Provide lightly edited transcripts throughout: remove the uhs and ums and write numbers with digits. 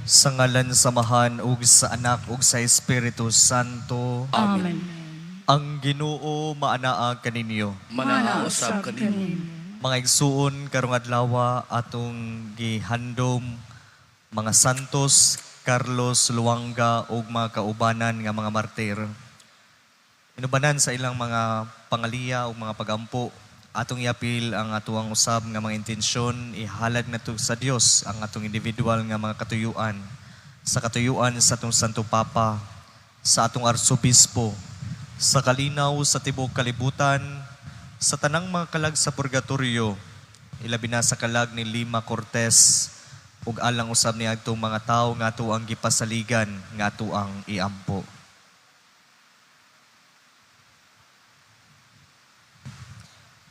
Sa ngalan sa Amahan ug sa Anak ug sa Espiritu Santo. Amen. Ang Ginoo maanaa kaninyo. Manaa usab kanimo. Mga igsuon karong adlaw atong gihandom mga Santos, Carlos Luanga ug mga kaubanan nga mga martir. Inubanan sa ilang mga pangaliya ug mga pagampo, atong iapil ang atuang usab nga mga intensyon, ihalad nato sa Dios ang atong individual nga mga katuyuan, sa katuyuan sa atong Santo Papa, sa atong Arsobispo, sa kalinaw sa tibuok kalibutan, sa tanang mga kalag sa purgatorio, ilabi na sa kalag ni Lima Cortez, ug alang usab ni adtong mga tawo nga ato ang gipasaligan nga ato ang iampo.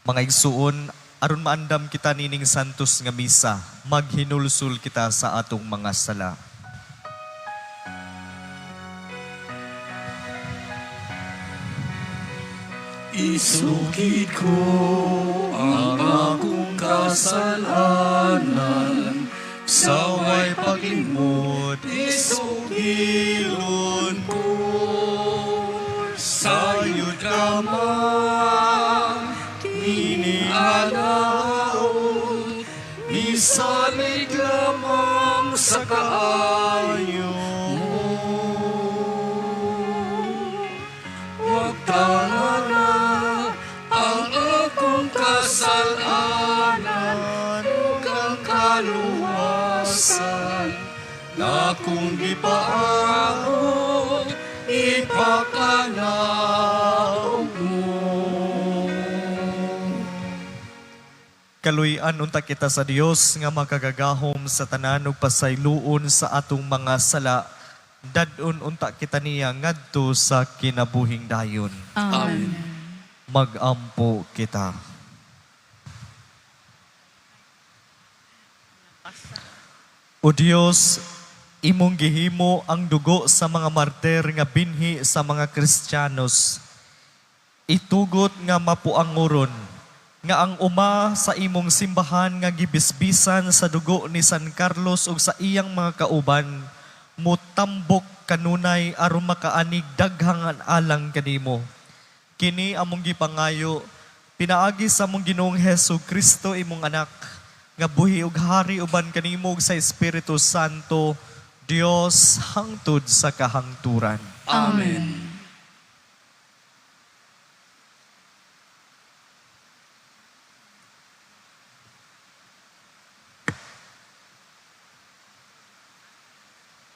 Mga igsuon, aron maandam kita nining santos nga misa, maghinulsol kita sa atong mga sala. Isukid ko ang akong kasalanan, saway paglimot, isugilon ko. Sayod ka man, inialaot, misalig lamang sa kaayo mo. Huwag na ang akong kasalanan ug ang kaluwasan na akong gipaabot, ipakanaog mo. Kaluy-an unta kita sa Dios nga makagagahom sa tanan ug pasayloon sa atong mga sala. Dad-on unta kita niya ngadto sa kinabuhing dayon. Amen. Magampo kita. O Dios, imong gihimo ang dugo sa mga martir nga binhi sa mga Kristiyanos. Itugot nga mapuanguron nga ang uma sa imong simbahan nga gibisbisan sa dugo ni San Carlos ug sa iyang mga kauban mutambok kanunay aron makaanig daghang alang kanimo. Kini among gipangayo pinaagi sa among Ginoong Hesus Kristo, imong anak, nga buhi ug hari uban kanimo ug sa Espiritu Santo, Dios, hangtod sa kahangturan. Amen.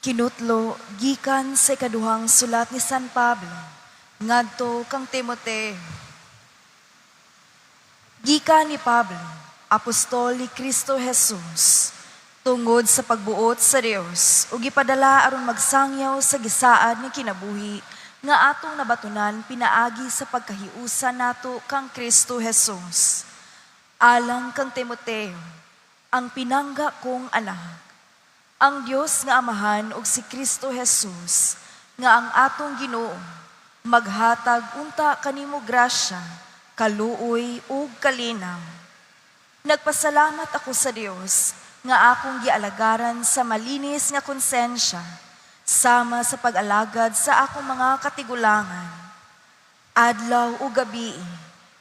Kinutlo gikan sa ikaduhang sulat ni San Pablo ngadto kang Timoteo. Gikan ni Pablo, apostol ni Kristo Jesus, tungod sa pagbuot sa Dios ug gipadala aron magsangyaw sa gisaad nga kinabuhi nga atong nabatunan pinaagi sa pagkahiusa nato kang Kristo Jesus. Alang kang Timoteo, ang pinangga kong anak, ang Dios nga Amahan ug si Kristo Jesus nga ang atong Ginoo maghatag unta kanimo grasya, kaluoy ug kalinaw. Nagpasalamat ako sa Dios nga akong gialagaran sa malinis nga konsensya sama sa pag-alagad sa akong mga katigulangan. Adlaw o gabi,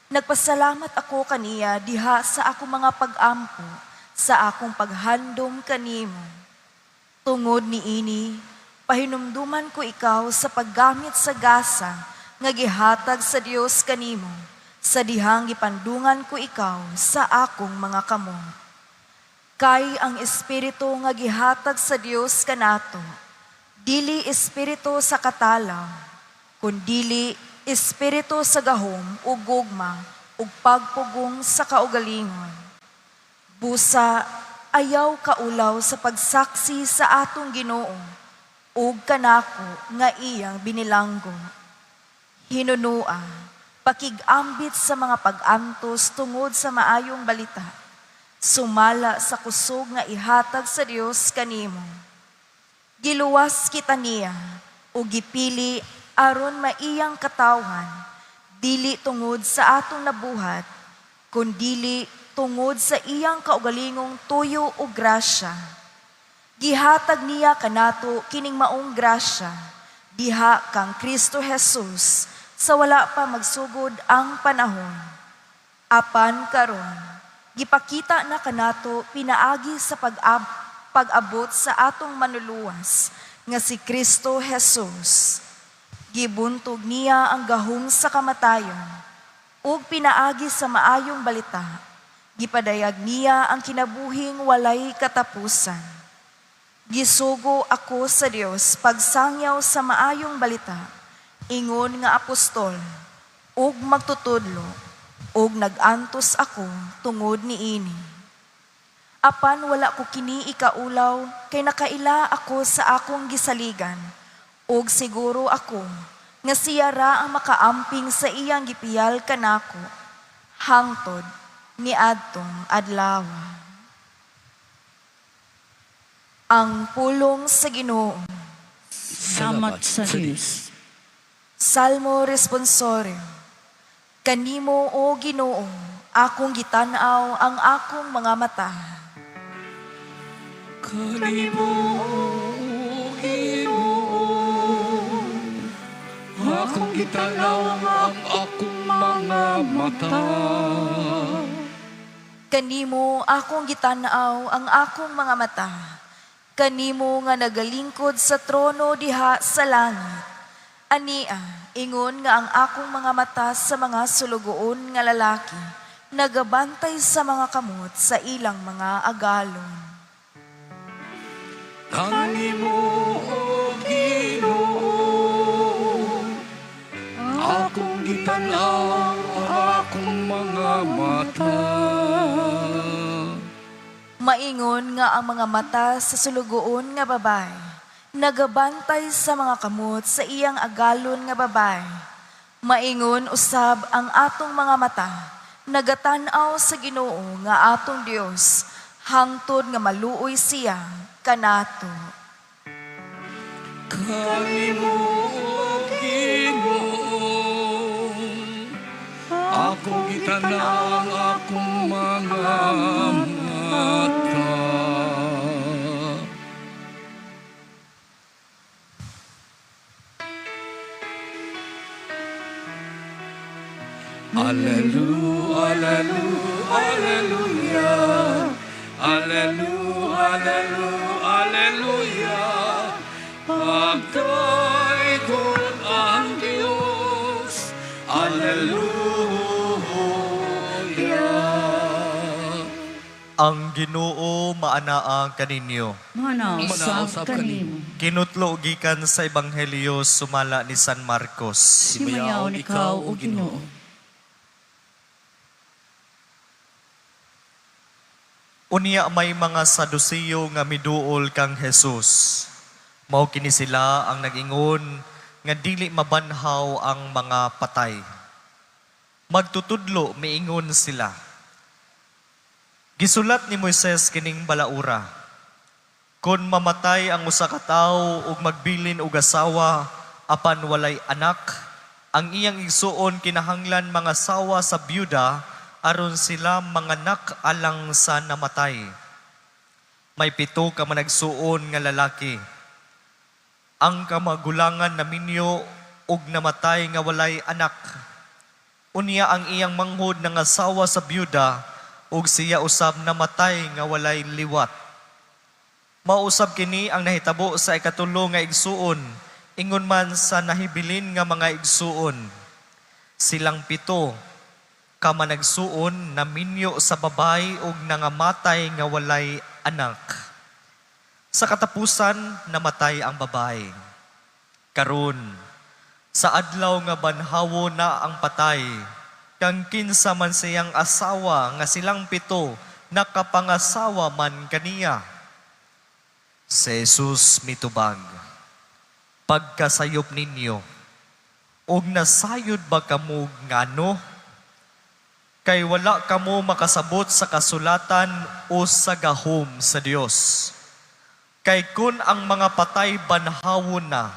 nagpasalamat ako kaniya diha sa akong mga pag-ampo, sa akong paghandom kanimo. Tungod niini, pahinumduman ko ikaw sa paggamit sa gasa nga gihatag sa Dios kanimo, sa dihang gipandungan ko ikaw sa akong mga kamot. Kay ang espiritu nga gihatag sa Dios kanato, dili espiritu sa katalaw, kundili espiritu sa gahom ug gugma ug pagpugong sa kaugalingon. Busa, ayaw kaulaw sa pagsaksi sa atong Ginoo ug kanako nga iyang binilanggo. Hinunua, pakigambit sa mga pag-antos tungod sa maayong balita. Sumala sa kusog nga ihatag sa Dios kanimo. Giluwas kita niya ug gipili aron maiyang katawhan, dili tungod sa atong nabuhat, kundili tungod sa iyang kaugalingong tuyo ug grasya. Gihatag niya kanato kining maong grasya diha kang Kristo Jesus sa wala pa magsugod ang panahon. Apan karon, gipakita na kanato pinaagi sa pag-abot sa atong Manluluwas nga si Kristo Jesus. Gibuntog niya ang gahom sa kamatayon ug pinaagi sa maayong balita, gipadayag niya ang kinabuhing walay katapusan. Gisugo ako sa Dios pagsangyaw sa maayong balita, ingon nga apostol, ug magtutudlo, ug nag-antos ako tungod niini. Apan wala ko kini ikaulaw kay nakaila ako sa akong gisaligan, ug siguro ako nga siya ra ang makaamping sa iyang gipiyal kanako hangtod niadtong adlaw. Ang pulong sa Ginoo. Salamat sa Dios. Salmo Responsorio. Kanimo, O Ginoo, akong gitan-aw ang akong mga mata. Kanimo, O Ginoo, akong gitanaw ang akong mga mata. Kanimo akong gitan-aw ang akong mga mata. Kanimo nga nagalingkod sa trono diha sa langit. Ania, ingon nga ang akong mga mata sa mga sulugoon nga lalaki, nagabantay sa mga kamot sa ilang mga agalon. Kanimo, O Ginoo, akong gitanaw ang akong mga mata. Maingon nga ang mga mata sa sulugoon nga babae, nagabantay sa mga kamot sa iyang agalon nga babae. Maingon usab ang atong mga mata, nagatan-aw sa Ginoo nga atong Dios, hangtod nga maluoy siya kanato. Kanimo, O Ginoo, akong gitanaw ang akong mga mata. Alleluia, alleluia, alleluia, alleluia, alleluia, alleluia. Pagdaygon ang Diyos. Alleluia. Ang Ginoo maanaa kaninyo. Mana Mana usab usab kanimo. Kinutlo gikan sa Ebanghelyo sumala ni San Marcos. Himayaon ikaw, O Ginoo. Unya may mga Sadusiyo nga miduol kang Jesus. Mao kini sila ang nag-ingon nga dili mabanhaw ang mga patay. Magtutudlo miingon sila. Gisulat ni Moises kining balaura. Kon mamatay ang usa ka tawo ug magbilin og asawa apan walay anak, ang iyang igsuon kinahanglan mangasawa sa byuda aron sila manganak alang sa namatay. May 7 ka managsuon nga lalaki. Ang kamagulangan naminyo ug namatay nga walay anak. Unya ang iyang manghod nangasawa sa byuda ug siya usab namatay nga walay liwat. Mausab kini ang nahitabo sa ikatulo nga igsuon, ingon man sa nahibilin nga mga igsuon. Silang 7 ka managsuon naminyo sa babay ug nangamatay nga walay anak. Sa katapusan namatay ang babay. Karon, sa adlaw nga banhawo na ang patay, kang kinsa man siyang asawa nga silang 7 nakapangasawa man kaniya. Si Jesus mitubag, pagkasayop ninyo, og nasayod ba kamo ngano? Kay wala kamo makasabot sa kasulatan o sa gahom sa Dios. Kay kun ang mga patay banhawon na,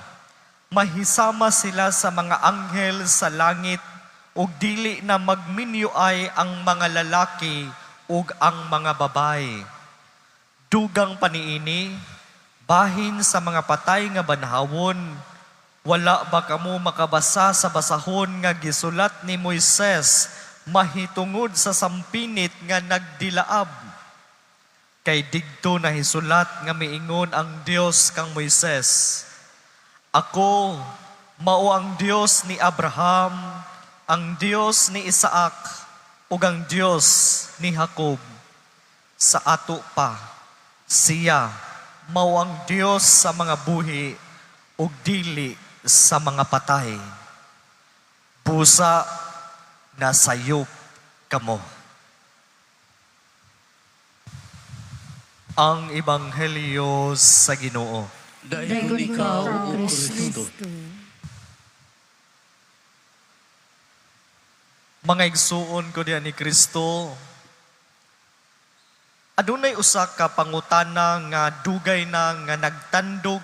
mahisama sila sa mga anghel sa langit ug dili na magminyoay ang mga lalaki ug ang mga babae. Dugang paniini, Bahin sa mga patay nga banhawon, wala ba kamo makabasa sa basahon nga gisulat ni Moises mahitungod sa sampinit nga nagdilaab? Kay digto nahisulat nga miingon ang Dios kang Moises, "Ako mao ang Dios ni Abraham, ang Dios ni Isaac, ug ang Dios ni Jacob." Sa ato pa, siya mao ang Dios sa mga buhi ug dili sa mga patay. Busa nasayop kamo. Ang Ebanghelyo sa Ginoo. Dayon ikaw, O Kristo. Mga igsuon ko diha ni Kristo, adunay usa ka pangutana nga dugay na nga nagtandog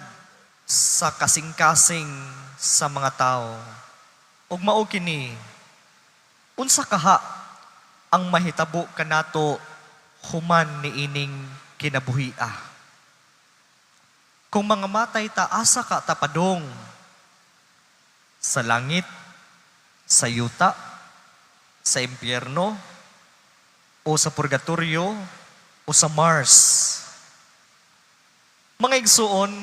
sa kasing-kasing sa mga tao. Ug mao kini, unsa kaha ang mahitabo kanato human niining kinabuhia? Kung mga matay ta, asa ka tapadong? Sa langit, sa yuta, sa impyerno, o sa purgatorio, o sa Mars? Mga igsuon,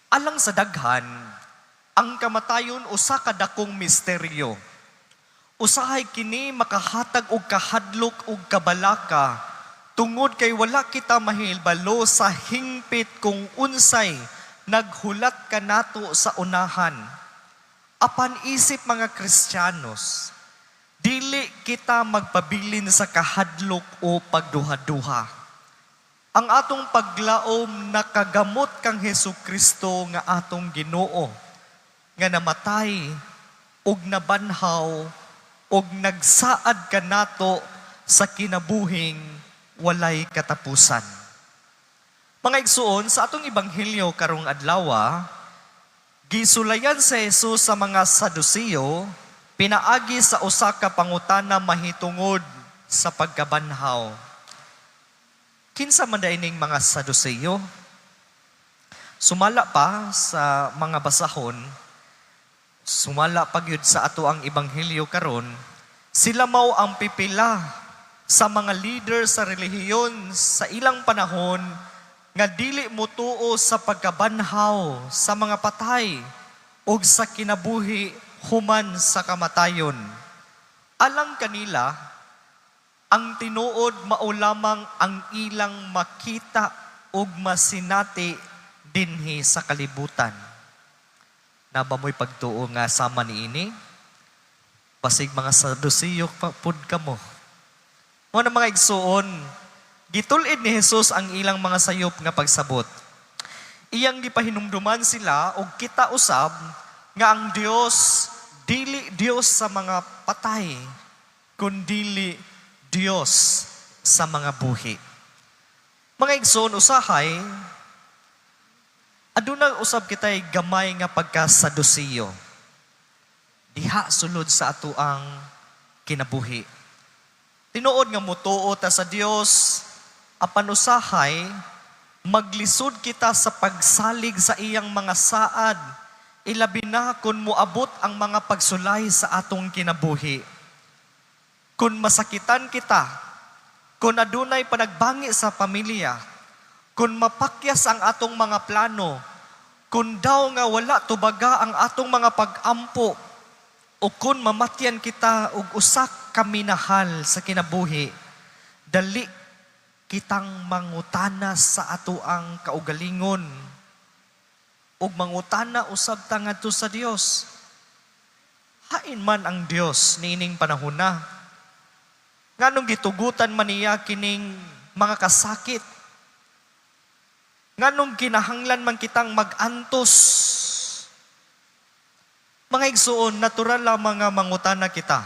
alang sa daghan, ang kamatayon usa ka dakong misteryo. Usahay kini makahatag og kahadlok og kabalaka tungod kay wala kita mahibalo sa hingpit kung unsay naghulat kanato sa unahan. Apan isip mga Kristiyanos, dili kita magpabilin sa kahadlok o pagduha-duha. Ang atong paglaom nakagamot kang Hesus Kristo nga atong Ginoo, nga namatay ug nabanhaw ug nagsaad kanato sa kinabuhing walay katapusan. Mga igsuon, sa atong ebanghelyo karong adlaw, gisulayan sa Jesus sa mga Saduceo pinaagi sa usa ka pangutana mahitungod sa pagkabanhaw. Kinsa man diay ning mga Saduceo? Sumala pa sa mga basahon, sumala pa gyud sa ato ang ebanghelyo karon, sila mao ang pipila sa mga leader sa relihiyon sa ilang panahon nga dili motuo sa pagkabanhaw sa mga patay ug sa kinabuhi human sa kamatayon. Alang kanila, ang tinuod mao lamang ang ilang makita ug masinati dinhi sa kalibutan. Naa ba mo'y pagtuo nga sama niini? Basig mga Saduceo pa pud kamo. Mao na, mga igsuon, gitul-id ni Jesus ang ilang mga sayop nga pagsabot. Iyang gipahinumduman sila og kita usab nga ang Dios dili Dios sa mga patay, kundili Dios sa mga buhi. Mga igsoon, usahay aduna usab kitay gamay nga pagkasadusiyo diha sulod sa atoang kinabuhi. Tinuod nga mutuo ta sa Dios, apan usahay maglisod kita sa pagsalig sa iyang mga saad, ilabi na kung moabot ang mga pagsulay sa atong kinabuhi. Kung masakitan kita, kung adunay panagbangi sa pamilya, kung mapakyas ang atong mga plano, kung daw nga wala tubaga ang atong mga pag-ampo, o kung mamatyan kita og usa ka minahal sa kinabuhi, dali kitang mangutana sa atoang kaugalingon ug mangutana usab ta ngadto sa Dios. Hain man ang Dios niining panahon na? Nganong gitugutan man niya kining mga kasakit? Nganong kinahanglan man kitang mag-antos? Mga igsuon, natural lamang nga mangutana kita.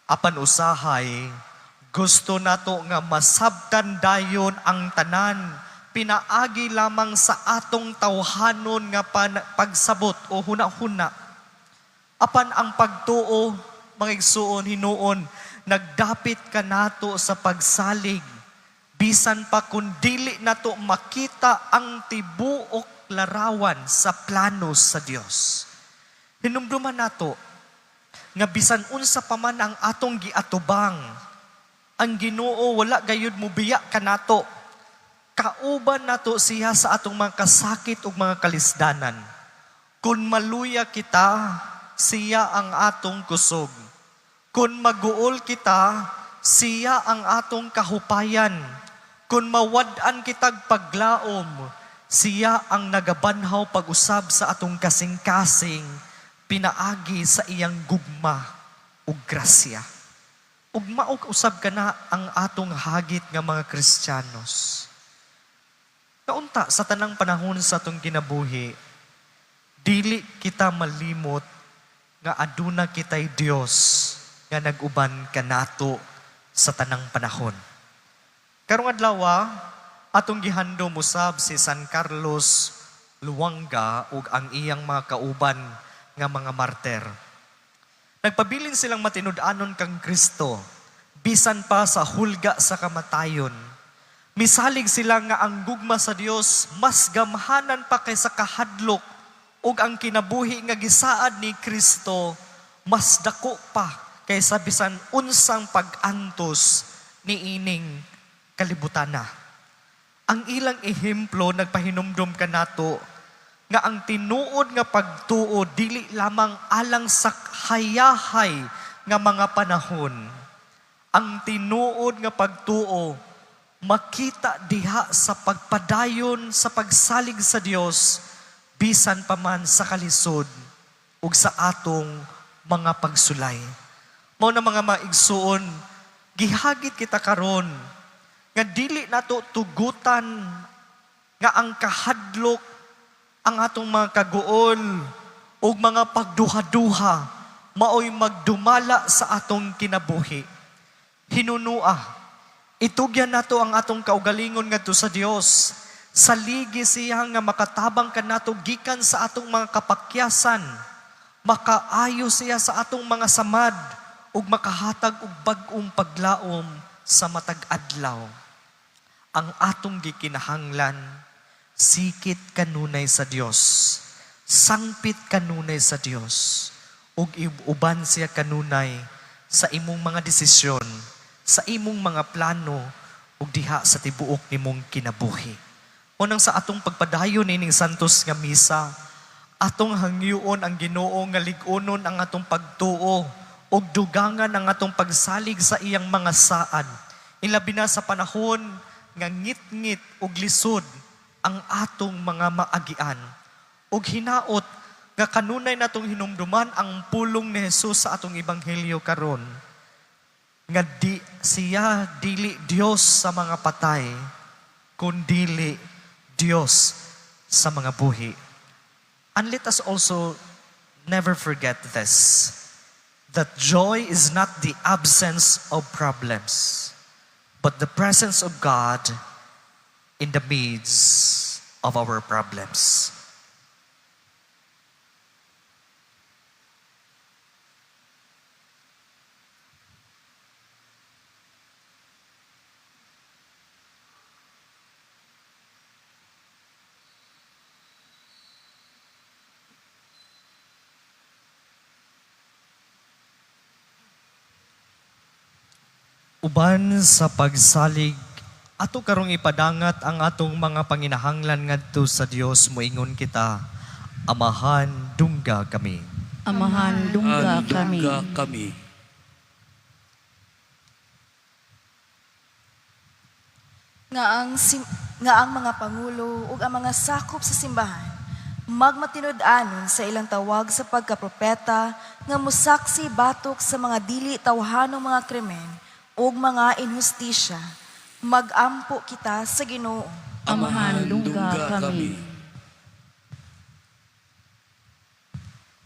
Apan usahay, gusto nato nga masabtan dayon ang tanan, pinaagi lamang sa atong tawhanon nga pagsabot o huna-huna. Apan ang pagtuo, mga igsuon, hinuon, nagdapit kanato sa pagsalig Bisan pa kung dili nato makita ang tibuok larawan sa plano sa Dios. Hinumduman nato nga bisan unsa pa man ang atong giatubang, ang Ginoo wala gayud mubiya kanato. Kauban nato siya sa atong mga kasakit ug mga kalisdanan. Kung maluya kita, siya ang atong kusog. Kung maguol kita, siya ang atong kahupayan. Kung mawad-an kitag paglaom, siya ang nagabanhaw pag-usab sa atong kasing-kasing, pinaagi sa iyang gugma ug grasya. Ug mao usab kana ang atong hagit nga mga Kristiyanos. Kaunta sa tanang panahon sa atong kinabuhi, dili kita malimot nga aduna kitay Dios nga nag-uban kanato sa tanang panahon. Karong adlaw, atong gihandom usab si San Carlos Luwanga ug ang iyang mga kauban nga mga martir. Nagpabilin silang matinud-anon kang Kristo, bisan pa sa hulga sa kamatayon. Misalig sila nga ang gugma sa Dios mas gamhanan pa kaysa kahadlok ug ang kinabuhi nga gisaad ni Kristo mas dako pa kaysa bisan unsang pag-antos niining kalibutana. Ang ilang ehemplo nagpahinumdom kanato nga ang tinuod nga pagtuo dili lamang alang sa hayahay nga mga panahon. Ang tinuod nga pagtuo makita diha sa pagpadayon sa pagsalig sa Dios bisan pa man sa kalisod ug sa atong mga pagsulay. Mao na, mga maigsuon, gihagit kita karon nga dili nato tugutan nga ang kahadlok, ang atong mga kaguol ug mga pagduha-duha maoy magdumala sa atong kinabuhi. Hinunua, itugyan nato ang atong kaugalingon ngadto sa Dios. Saligi siya nga makatabang kanato gikan sa atong mga kapakyasan. Makaayo siya sa atong mga samad ug makahatag og bag-ong paglaom sa matag adlaw. Ang atong gikinahanglan, sikit kanunay sa Dios, sangpit kanunay sa Dios, ug uban siya kanunay sa imong mga desisyon, sa imong mga plano, ug diha sa tibuok nimong kinabuhi. Unang sa atong pagpadayon nining santos nga misa, atong hangyoon ang Ginoo nga lig-unon ang atong pagtuo ug dugangan ang atong pagsalig sa iyang mga saad. Ilabi na sa panahon nga ngit-ngit ug lisod ang atong mga maagian. Ug hinaot nga kanunay natong hinumduman ang pulong ni Jesus sa atong ebanghelyo karon, nga di siya dili Dios sa mga patay, kundili Dios sa mga buhi. And let us also never forget this, that joy is not the absence of problems, but the presence of God in the midst of our problems. Uban sa pagsalig, ato karong ipadangat ang atong mga panginahanglan ngadto sa Dios. Moingon kita, Amahan, dungga kami. Amahan, dungga kami. Dungga kami. Nga ang mga pangulo ug ang mga sakop sa simbahan magmatinud-anon sa ilang tawag sa pagkapropeta nga musaksi batok sa mga dili tawhanong mga krimen ug mga inhustisya. Magampo kita sa Ginoo. Amahan, dungga kami.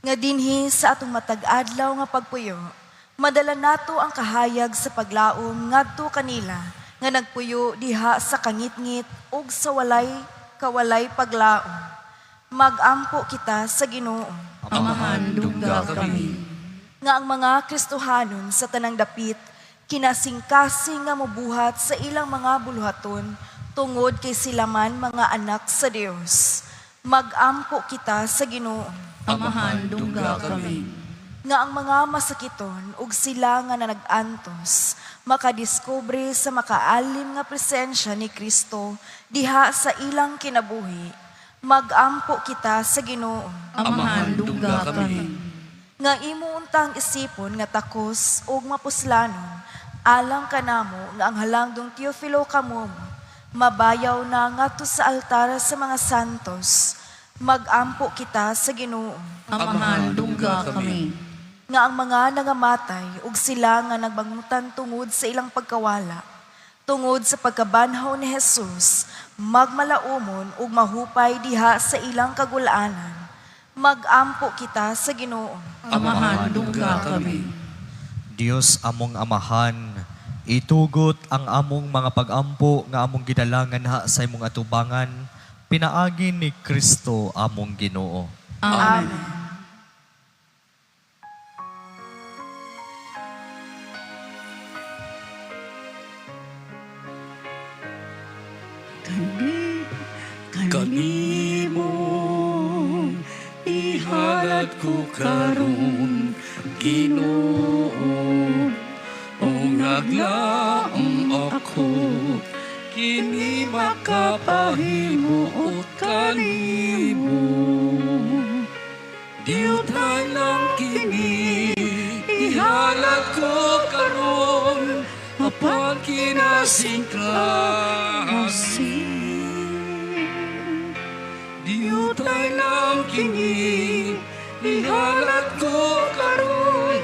Nga dinhi sa atong matag adlaw nga pagpuyo, madala nato ang kahayag sa paglaom ngadto kanila nga nagpuyo diha sa kangitngit ug sa walay kawalay paglaom. Magampo kita sa Ginoo. Amahan, dungga kami. Nga ang mga Kristohanon sa tanang dapit Kinasingkasing nga mobuhat sa ilang mga buluhaton tungod kay sila man mga anak sa Dios. Magampo kita sa Ginoo. Amahan, dungga kami. Nga ang mga masakiton ug sila nga nanag-antos makadiskubre sa makaalim nga presensya ni Kristo diha sa ilang kinabuhi. Magampo kita sa Ginoo. Amahan, dungga kami. Nga imo untang isipon nga takos ug mapuslanon alang kanamo nga ang halangdong Teofilo Camomot mabayaw na ngadto sa altar sa mga santos. Magampo kita sa Ginoo. Amahan, dungga kami. Nga ang mga nangamatay ug sila nga nagbangutan tungod sa ilang pagkawala tungod sa pagkabanhaw ni Jesus magmalaumon ug mahupay diha sa ilang kagulanan. Magampo kita sa Ginoo. Amahan, dungga kami. Dios among Amahan, itugot ang among mga pagampo nga among gidalangan ha sa imong atubangan, pinaagi ni Kristo among Ginoo. Amen. Kani, kanimo Ihalad ko karon, Ginoo, o naglaom ako, kini makapahimuot kanimo. Diutay lang kini, ihalad ko karon, apan kinasingkasing. Diutay lang kini, ihalad ko karon,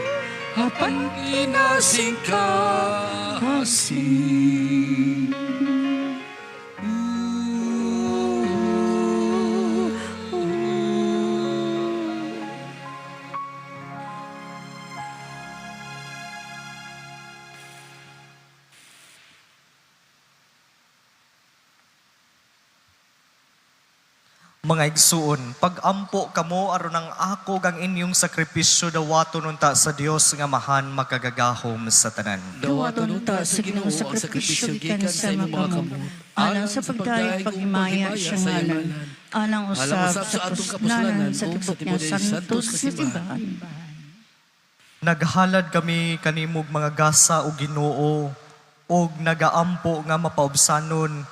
apan kinasingkasing. Ooh, ooh. Mga igsuon, pagampo kamo aron ang ako gang inyong sakripisyo dawaton unta sa Dios nga mahan makagagahom sa tanan. Dawaton unta sa Ginoo ang sakripisyo gikan sa imong mga kamot, alang sa pagdayeg paghimaya sa ngalan, alang usab sa atong kapuslanan sa tibok niya santos nga simbahan. Naghalad kami kanimog mga gasa o Ginoo og nagaampo nga mapaubsanon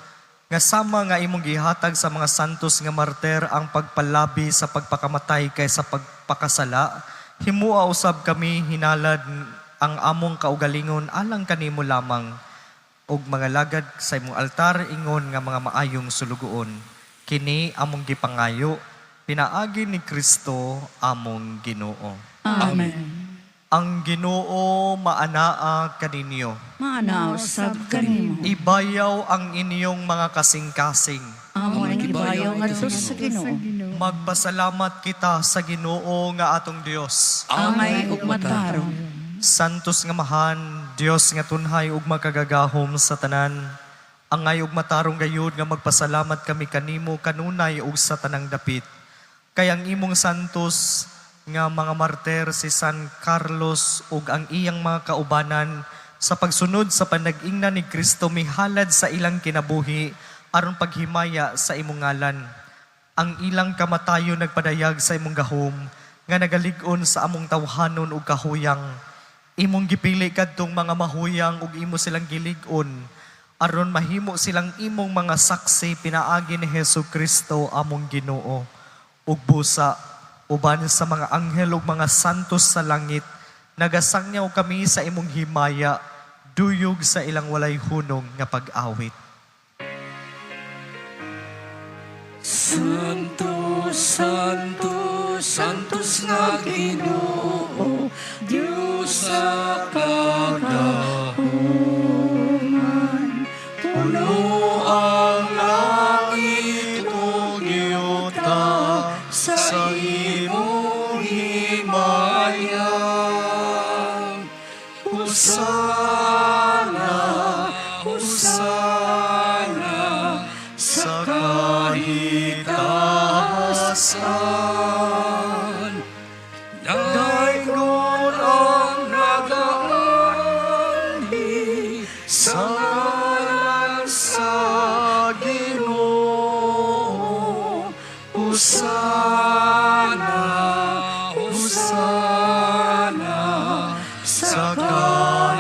nga sama nga imong gihatag sa mga santos nga martir ang pagpalabi sa pagpakamatay kaysa pagpakasala, himua usab kami hinalad ang among kaugalingon alang kanimo lamang og mga lagad sa imong altar ingon nga mga maayong sulugoon. Kini among gipangayo pinaagi ni Kristo among Ginoo. Amen. Ang Ginoo maanaa kaninyo. Maana usab kanimo. Ibayaw ang inyong mga kasing-kasing. Amo ang gibayaw ngadto sa Ginoo. Magpasalamat kita sa Ginoo nga atong Dios. Angay ug matarong. Santos nga mahan, Dios nga tunhay ug makagagahom sa tanan. Angay ug matarong gayud nga magpasalamat kami kanimo kanunay ug sa tanang dapit. Kay ang imong santos nga mga martir si San Carlos ug ang iyang mga kaubanan sa pagsunod sa panag-ingna ni Kristo mihalad sa ilang kinabuhi aron paghimaya sa imong ngalan. Ang ilang kamatayon nagpadayag sa imong gahom nga nagalig-on sa among tawhanon ug kahuyang. Imong gipili kadtong mga mahuyang ug imo silang gilig-on aron mahimo silang imong mga saksi pinaagi ni Hesus Kristo among Ginoo. Ug busa uban sa mga anghel ug mga santos sa langit, nagasangyaw kami sa imong himaya, duyog sa ilang walay hunong nga pag-awit. Santo, Santo, Santos nga Ginoo, Diyos sa kagahuman. Puno ang langit ug yuta sa imong himaya. Hosana, Hosana, sa kahitasan. Dayon ang nagaanhi Hosana, Hosana sa kahitasan.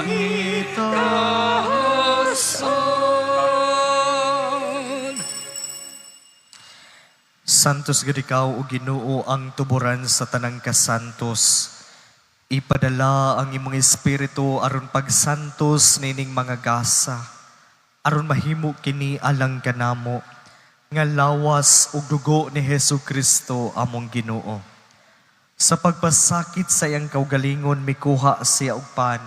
Santos gid ikaw o Ginoo ang tuburan sa tanang kasantos. Ipadala ang imong espiritu aron pagsantos nining mga gasa, aron mahimo kini alang kanamo nga lawas ug dugo ni Hesus Kristo among Ginoo. Sa pagpasakit sa iyang kaugalingon mikuha siya og pan.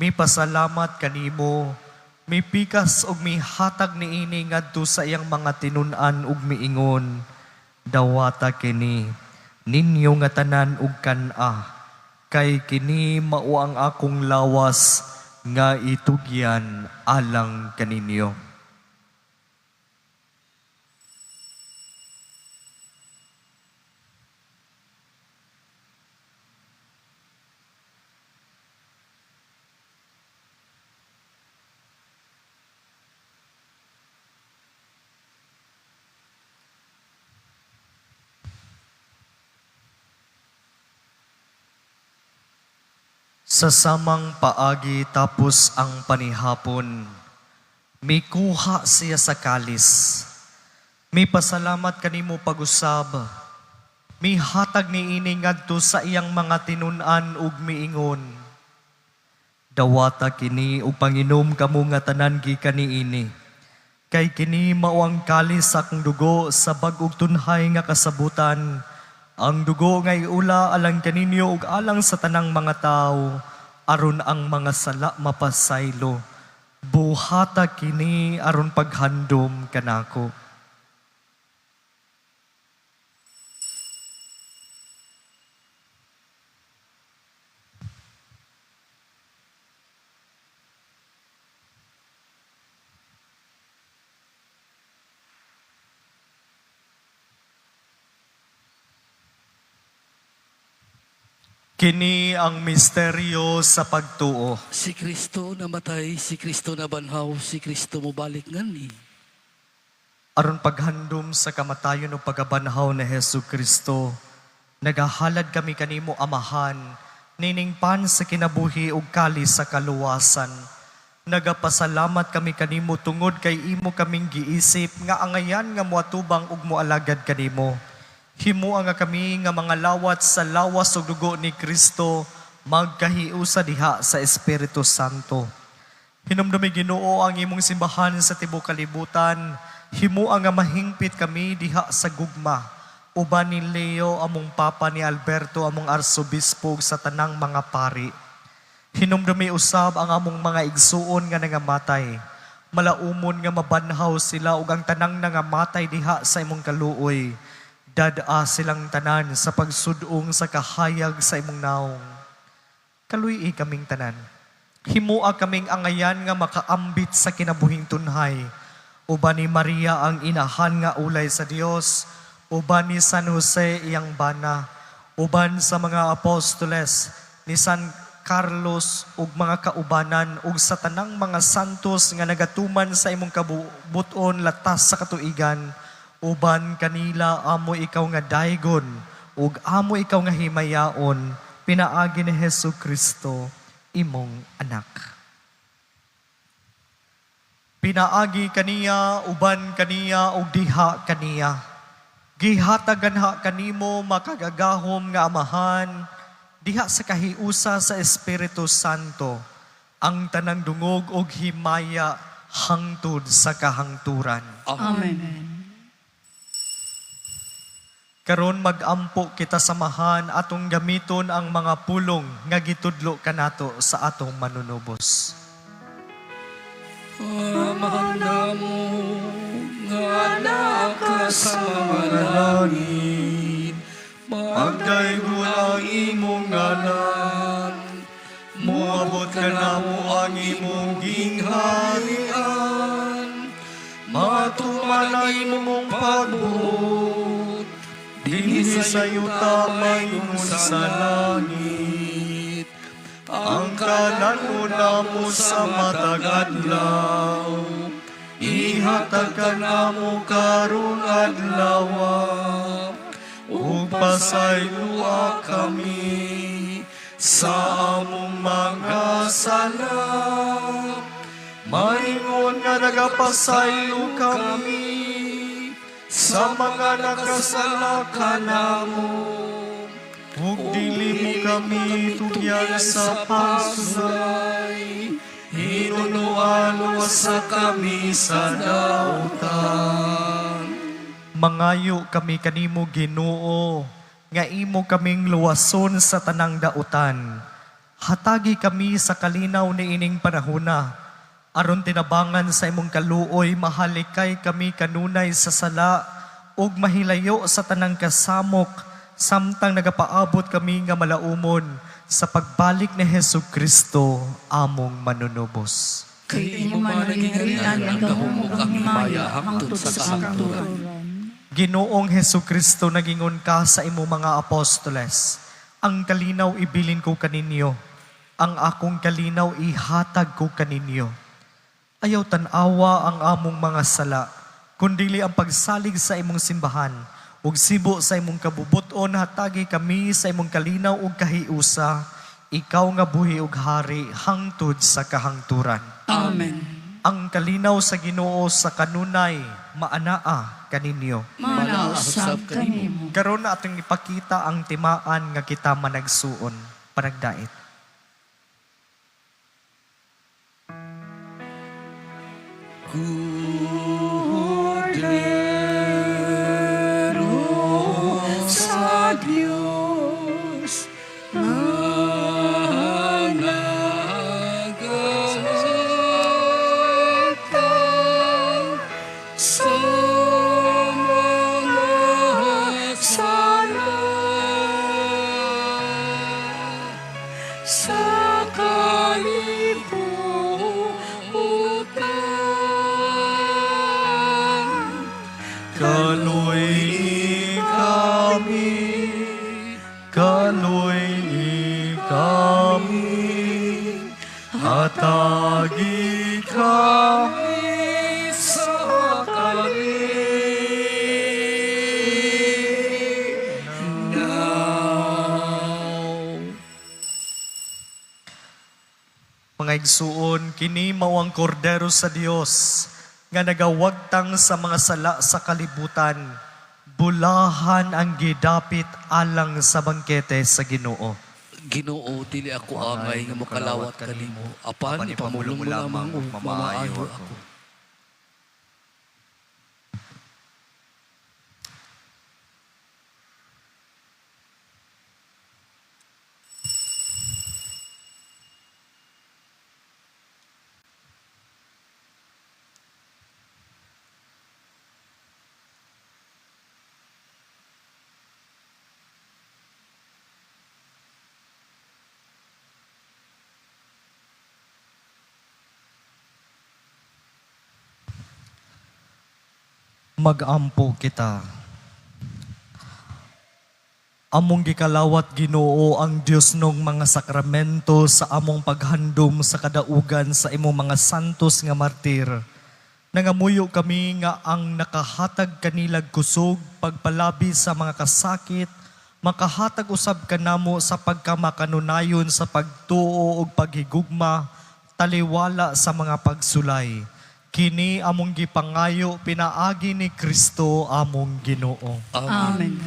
Mipasalamat kanimo, mipikas og mihatag niini ngadto sa iyang mga tinun-an ug miingon, dawata kini ninyo nga tanan og kan-a, kay kini mao ang akong lawas nga itugyan alang kaninyo. Sa samang paagi tapos ang panihapon, mikuha siya sa kalis. Mipasalamat kanimo pag-usab. Mihatag niini ngadto sa iyang mga tinun-an ug miingon. Dawata kini ug panginom kamo nga tanan gikan niini. Kay kini mao ang kalis sa akong dugo sa bag-ong tunhay nga kasabutan. Ang dugo nga iula alang kaninyo ug alang sa tanang mga tawo aron ang mga sala mapasaylo. Buhata kini aron paghandom kanako. Kini ang misteryo sa pagtuo. Si Kristo namatay, si Kristo nabanhaw, si Kristo mobalik nganhi. Aron paghandom sa kamatayon o pagabanhaw ni Hesus Kristo, nagahalad kami kanimo Amahan, nining pan sa kinabuhi ug kalis sa kaluwasan. Nagapasalamat kami kanimo tungod kay imo kaming giisip nga angayan nga moatubang ug moalagad kanimo. Himoa nga kami nga mga lawat sa lawas ug dugo ni Kristo magkahiusa diha sa Espiritu Santo. Hinumdumi Ginoo ang imong simbahan sa tibuok kalibutan. Himoa nga mahingpit kami diha sa gugma. Uban ni Leo among papa, ni Alberto among arsobispo ug sa tanang mga pari. Hinumdumi usab ang among mga igsuon nga nangamatay. Malaumon nga mabanhaw sila ug ang tanang nangamatay diha sa imong kaluoy. Dad-a silang tanan sa pagsudong sa kahayag sa imong naong. Kaluy-i kaming tanan. Himoa kaming angayan nga makaambit sa kinabuhing tunhay. Uban ni Maria ang inahan nga ulay sa Dios, uban ni San Jose iyang bana, uban sa mga apostoles ni San Carlos ug mga kaubanan ug sa tanang mga santos nga nagatuman sa imong kabubuton latas sa katuigan, uban kanila amo ikaw nga daygon ug amo ikaw nga himayaon pinaagi ni Hesus Kristo imong anak. Pinaagi kaniya, uban kaniya, ug diha kaniya. Gihatagan ha kanimo makagagahom nga Amahan, diha sa kahiusa sa Espiritu Santo, ang tanang dungog ug himaya hangtod sa kahangturan. Amen. Karon magampo kita samahan atong gamiton ang mga pulong nga gitudlo kanato sa atong manunubos. Amahan namo nga naa ka sa mga langit, Pagdaygon ang imong ngalan, moabot kanamo ang imong gingharian, matuman ang imong pagbuot, dinhi sa yuta maingon sa langit. Ang kalan-on namo sa matag adlaw, ihatag kanamo karong adlaw. Pasayloa kami sa among mga sala. Maingon nga nagapasaylo kami sa mga nakasala kanamo. Ug dili mo kami tugyan sa pagsulay, hinunuan sa kami sa dautan. Mangayo kami kanimo, Ginoo, nga imo kaming luwason sa tanang dautan. Hatagi kami sa kalinaw ni ining panahona. Aron tinabangan sa imong kaluoy, mahalikay kami kanunay sa sala ug mahilayo sa tanang kasamok samtang nagapaabot kami nga malaumon sa pagbalik ni Hesus Kristo among manunubos. Kay imo man ang gingharian, ang gahom ug ang himaya hangtod sa kahangturan. Ginoong Heso Kristo, nagingon ka sa imong mga apostoles, "Ang kalinaw ibilin ko kaninyo, ang akong kalinaw ihatag ko kaninyo. Ayaw tan-awa ang among mga sala, kundili ang pagsalig sa imong simbahan, ug sibo sa imong kabubuton, hatagi kami sa imong kalinaw ug kahiusa, ikaw nga buhi ug hari hangtod sa kahangturan." Amen. Ang kalinaw sa Ginoo sa kanunay maanaa kaninyo. Manaa usab kanimo. Karon na atong ipakita ang timaan nga kita managsuon panagdait. Kordero sa Diyos nga nagahatag sa mga sala sa kalibutan. Kaloy kami, kaloy kami, hatagi kami sa kalinaw. Mga igsuon, kini mao ang kordero sa Dios nga nagawagtang sa mga sala sa kalibutan. Bulahan ang gidapit alang sa bangkete sa Ginoo. Ginoo, dili ako angay nga mokalawat kanimo, apan ipamulong mo lamang ug mamaayo ako. Magampo kita. Among gikalawat, Ginoo, ang Dios nung mga sakramento sa among paghandom sa kadaugan sa imong mga santos nga martir. Nangamuyo kami nga ang nakahatag kanilag kusog pagpalabi sa mga kasakit, makahatag usab kanamo sa pagkamakanunayon sa pagtuo ug paghigugma taliwala sa mga pagsulay. Kini among gipangayo pinaagi ni Kristo among Ginoo. Amen.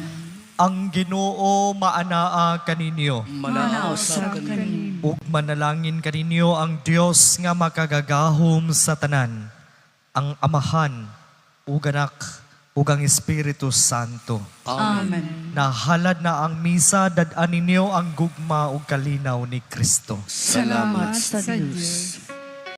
Ang Ginoo maanaa kaninyo. Manaa usab kanimo. Ug manalangin kaninyo ang Dios nga makagagahom sa tanan, ang Amahan ug Anak ug ang Espiritu Santo. Amen. Nahalad na ang misa, dad-an ninyo ang gugma ug kalinaw ni Kristo. Salamat sa Diyos.